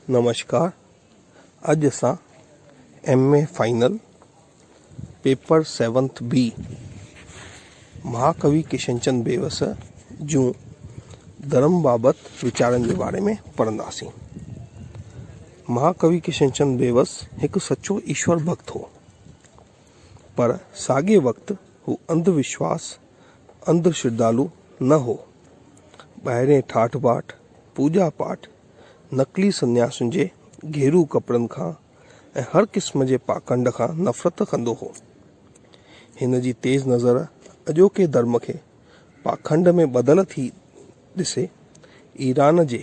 نمشڪار اڄ اسان M A final paper seventh B مهاڪوي Kishanchand بيوس جون ڌرم بابت ويچارن جي باري ۾ پڙهنداسين. مهاڪوي ڪشنچند بيوس هڪ سچو ايشور ڀڳت هو پر ساڳئي وقت هو انڌ وشواس انڌ شرڌالو نه هو. ٻاهرين ٺاٺ باٺ، پوڄا پاٺ، نقلي سنياسين جي گهيرو ڪپڙن کان ۽ هر قسم جي پاکنڊ کان نفرت ڪندو هو. هن جي تيز نظر اڄوڪي ڌرم کي پاکنڊ ۾ ٻڌل ٿي ڏسي. ايران جي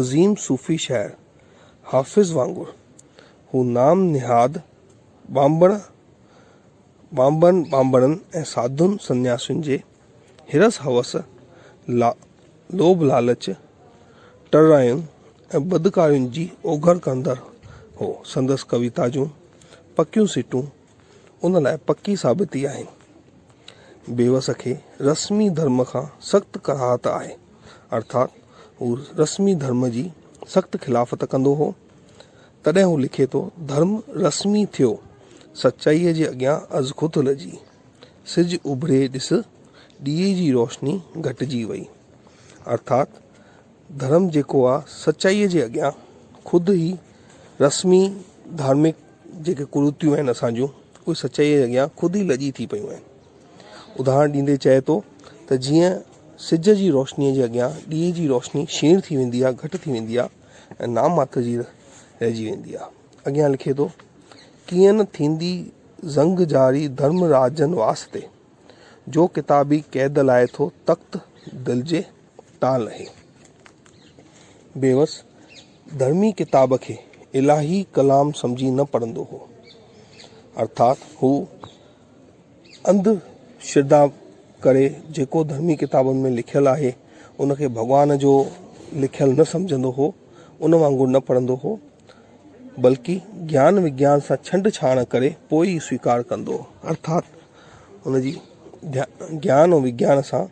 عظيم صوفي شاعر حافظ وانگر هو نام نهاد ٻانڀڻ ٻانڀن ٻانڀڻن ۽ ساڌن سنياسين جي حرص هوس، لوڀ لالچ، ٽرڙاين ۽ بدڪارين جي اوگهڙ ڪندڙ هو. سندس ڪويتا جون پڪيون سٽون ان لاء پڪي ثابتي آهن. بيوس کي رسمي ڌرم کان سخت ڪراهت آهي، ارٿات هو رسمي ڌرم جي سخت خلافت ڪندو هو. تڏهن هو لکي ٿو، ڌرم رسمي ٿيو، سچائيء جي اڳيان ازخود لڄي. سج اڀري ڏس، ڏيئي جي روشني گهٽجي وئي. ارٿات ڌرم جيڪو آ سچائيء جي اڳيان خود ئي رسمي ڌارمڪ جيڪي ڪرتيون آهن اسان جون اهي سچائيء جي اڳيان خود ئي لڄي ٿي پيون آهن. اداهرڻ ڏيندي چئي ٿو ته جيئن سج جي روشنيء جي اڳيان ڏيئي جي روشني ڇيڻ ٿي ويندي آ، گهٽ ٿي ويندي آ ۽ نام ماتر جي رهجي ويندي آ. اڳيان لکي ٿو، ڪيئن نه ٿيندي زنگ جاري ڌرم راجن واسطي، جو ڪتابي قيد لاء ٿو تخت دل جي تان لهي. بيوس ڌرمي ڪتاب کي الاهي ڪلام سمجهي نه پڙهندو هو. ارٿات هو انڌ شرڌا ڪري جيڪو ڌرمي ڪتابن ۾ لکيل آهي ان کي ڀڳوان جو لکيل نه سمجهندو هو، ان وانگر نه پڙهندو هو. بلڪه گيان وگيان سان ڇنڊ ڇاڻ ڪري پوء ئي سويڪار ڪندو هو. ارٿات ان جي گيان ۽ وگيان سان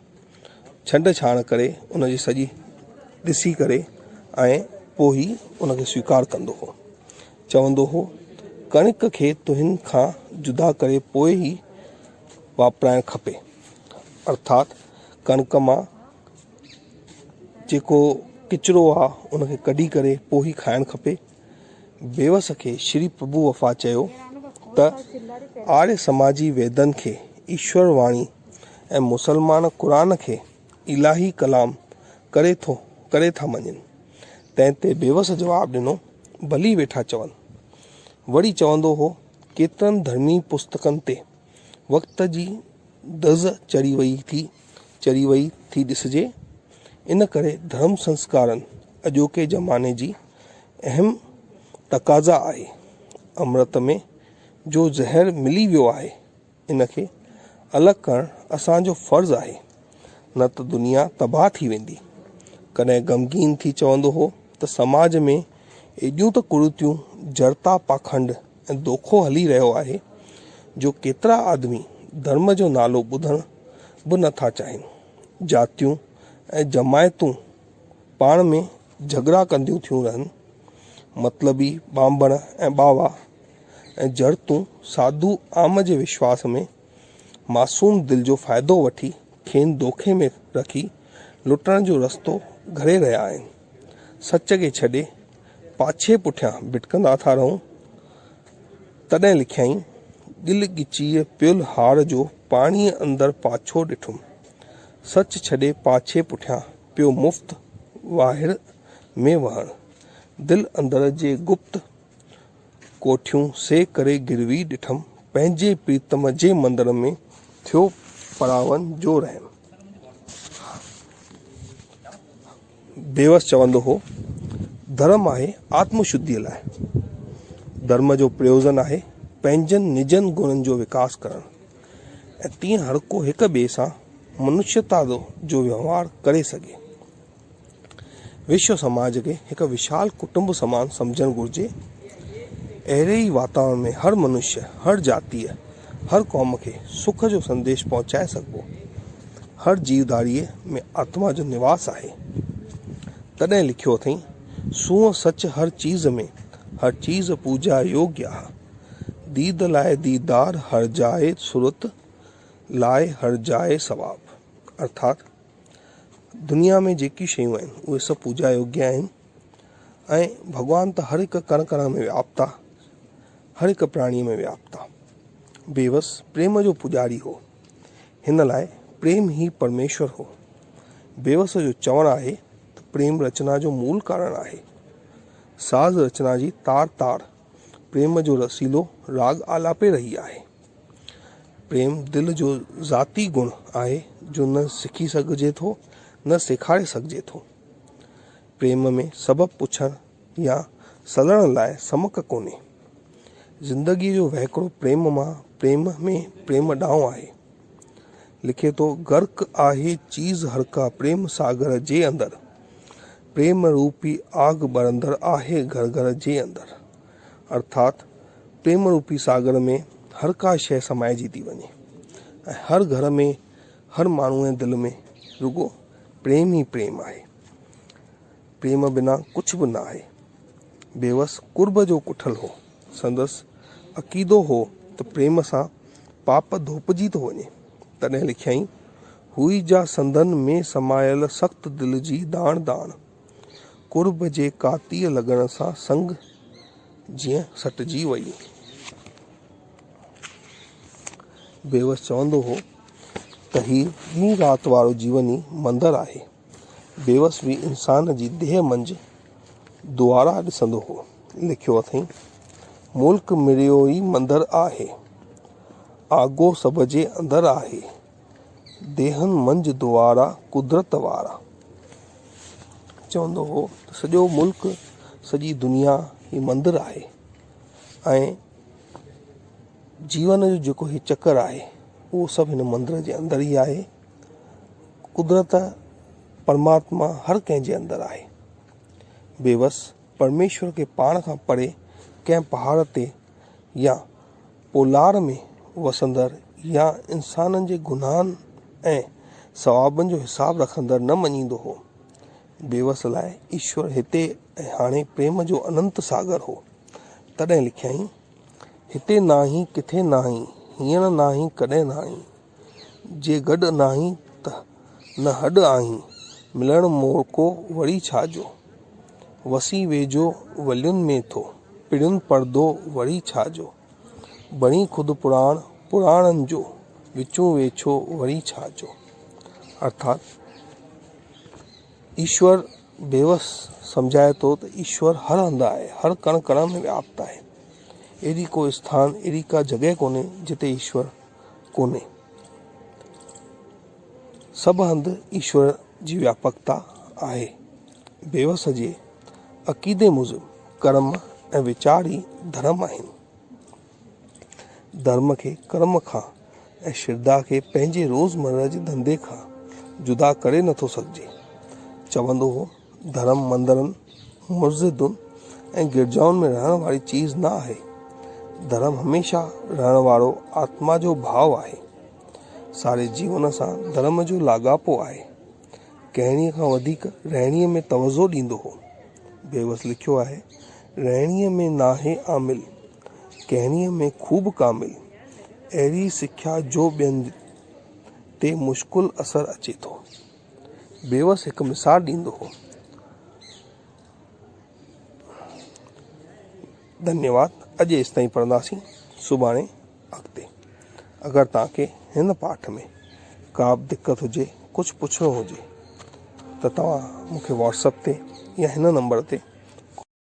ڇنڊ ڇاڻ ڪري ان جي سڄي ڏسي ڪري ۽ پوء ئي ان کي سويڪار ڪندو هو. چوندو هو، ڪڻڪ کي تهن کان جدا ڪري پوء ئي واپرائڻ کپي. ارٿات ڪڻڪ مان جيڪو ڪچرو آ ان کي ڪڍي ڪري پوء ئي کائڻ کپي. بيوس کي شري پرڀو وفا چيو ته آريه سماجي ويدن کي ايشور واڻي ۽ مسلمان قرآن کي الاهي ڪلام ڪري ٿو ڪري ٿا مڃين. تنهن تي بيوس جواب ڏنو ڀلي ويٺا چون. وري چوندو هو ڪيترن ڌرمي پستڪن تي وقت جي دز چڙهي وئي ٿي چڙهي وئي ٿي ڏسجي. ان ڪري ڌرم سنسڪارن اڄوڪي زماني جي اهم تقاضا آهي. امرت ۾ جو زهر ملي ويو آهي، ان کي الڳ ڪرڻ اسان جو فرض آهي، نه ته دنيا تباهه ٿي ويندي. ڪڏهن غمگين ٿي چوندو هو ته سماج ۾ ايڏيون ته ڪرتيون، جڙتا پاکنڊ ۽ دوکو هلي رهيو آهي جو ڪيترا آدمي ڌرم جو نالو ٻڌڻ به نه ٿا چاهين. جاتيون ۽ جماعتون پاڻ ۾ جهڳڙا ڪنديون ٿيون رهن. مطلبي ٻانڀڻ ۽ ٻاوا ۽ جڙتون ساڌو عام جي وشواس ۾ معصوم دل جو فائدو وٺي کين دوکي ۾ رکي لٽڻ جو رستو گهڙي رهيا آهن. سچ کي ڇڏي پاڇي پٺيان ڀٽڪندا ٿا رهون. تڏهن لکيائين، ڳل ڳچيء پيل هار جو پاڻيء اندر پاڇو ڏٺم. سچ ڇڏي پاڇي پٺيان پيو مفت واهڙ ۾ وهڻ. دل اندر جي گپت ڪوٺيون سي ڪري گروي ڏٺم. پنهنجي پريتم جي مندر ۾ ٿيو پراون جو رحم. بيوس چوندو هو، ڌرم آهي آتم شڌيء لاء. ڌرم جو پريوجن آهي پنهنجن نجن گڻن جو وڪاس ڪرڻ ۽ تيئن هرڪو هڪ ٻئي سان منشيتا جو وهنوار ڪري سگهي. وشو سماج کي هڪ وشال ڪٽنب سمان سمجهڻ گهرجي. اهڙي ئي واتاورڻ ۾ هر منشيه، هر جاتيء، هر قوم کي سک جو سنديش پهچائي سگهبو. هر جيوڌاريء ۾ آتما جو نواس آهي. تڏهن لکيو اٿئين، سونهن سچ هر چيز ۾، هر چيز پوڄا يوگيه آ. ديد لاء ديدار هر جاء سرت لاء هر جاء ثواب. ارٿات دنيا ۾ جيڪي شيون آهن اهي سڀ پوڄا يوگيه آهن ۽ ڀڳوان ته هر هڪ ڪڻ ڪڻ ۾ وياپت آ، هر هڪ پراڻيء ۾ وياپت آ. بيوس پريم جو پوڄاري هو. هن لاء پريم ئي پرميشور هو. بيوس جو چوڻ آهي ته پريم رچنا جو مول ڪارڻ آهي. ساز رچنا جي تار تار پريم جو رسيلو راڳ آلاپي رهي آهي. پريم دل جو ذاتي گڻ آهي جو نه سکي سگهجي ٿو نه سيکاري سگهجي ٿو. پريم ۾ سبب پڇڻ يا سلڻ لاء سمڪ ڪونهي. زندگيء جو وهڪرو پريم مان پريم ۾ پريم ڏانهن آهي. لکي ٿو، غرق آهي چيز هرڪا پريم ساگر جي اندر. پريم روپي آگ ٻرندڙ آهي گهر گهر جي اندر. ارٿات پريم روپي ساگر ۾ هر ڪا شيء سمائجي ٿي وڃي ۽ هر گهر ۾ هر ماڻهوء جي دل ۾ رڳو پريم ئي پريم آهي. پريم بنا ڪجهه به نه آهي. بيوس قرب جو ڪٺل هو. سندس عقيدو هو ته پريم سان پاپ ڌوپجي ٿو وڃي. تڏهن لکيائين، هئي جا سندن ۾ سمايل سخت دل جي داڻ داڻ، قرب جي ڪاتيء لڳڻ سان سنگ جيئن سٽجي وئي. بيوس چوندو هو ته هي ڏينهن رات وارو جيون ئي مندر آهي. بيوس به انسان جي ديهه منجهه دوارا ڏسندو هو. لکيو اٿئين، ملڪ مڙيو ئي مندر آهي، آگو سڀ جي اندر آهي، ديهن منجهه دوارا قدرت وارا. چوندو هو ته سڄو ملڪ، سڄي دنيا هي مندر آهي ۽ جيون جو جيڪو هي چڪر آهي، اهو سڀ هن مندر جي اندر ئي آهي. قدرت پرماتما هر ڪنهن جي اندر آهي. بيوس پرميشور کي پاڻ کان پري ڪنهن پهاڙ تي يا پولار ۾ وسندڙ يا انسانن جي گناهن ۽ ثوابن جو حساب رکندڙ نه مڃيندو هو. بيوس لاء ايشور هتي ۽ هاڻي پريم جو اننت ساگر هو. تڏهن لکيائين، هتي ناهين ڪٿي ناهين، هينئر ناهين ڪڏهن ناهين. جي گڏ ناهين ته نه هڏ آهين، ملڻ موقعو وري ڇا جو؟ وسين ويجهو ولين ۾ ٿو، پڙين پردو وري ڇا جو؟ بڻين خود پراڻ پراڻن جو، وچون ويڇو وري ڇا جو؟ ارٿات ايشور بيوس سمجهائي ٿو ته ايشور هر هنڌ آهي، هر ڪڻ ڪڻ ۾ وياپت آهي. اهڙي ڪو اسٿان، اهڙي ڪا جڳهه ڪونهي جتي ايشور ڪونهي. سڀ هنڌ ايشور جي وياپڪتا آهي. بيوس جي عقيدي موجب ڪرم ۽ ويچار ئي ڌرم آهن. ڌرم کي ڪرم کان ۽ شرڌا کي پنهنجي روزمره جي ڌنڌي کان جدا ڪري نٿو سگهجي. چوندو هو، ڌرم مندرن، مسجدن ۽ گرجائن ۾ رهڻ واري چيز نه آهي. ڌرم هميشه رهڻ وارو آتما جو ڀاء آهي. ساري جيون سان ڌرم جو لاڳاپو آهي. ڪهڻيء کان وڌيڪ رهڻيء ۾ توجهه ڏيندو هو. بيوس لکيو آهي، رهڻيء ۾ ناهي عامل، ڪهڻيء ۾ خوب ڪامل. اهڙي سکيا جو ٻين تي مشڪل اثر اچي ٿو. بيوس هڪ مثال ڏيندو هو. ڌنيواد اڄ ايستائين پڙهنداسين سڀاڻي اڳتي اگر توهان کي هن پاٺ ۾ ڪا به دقت هجي ڪجهه پڇڻو هجي ته توهان مون کي واٽس اپ تي يا هن نمبر تي.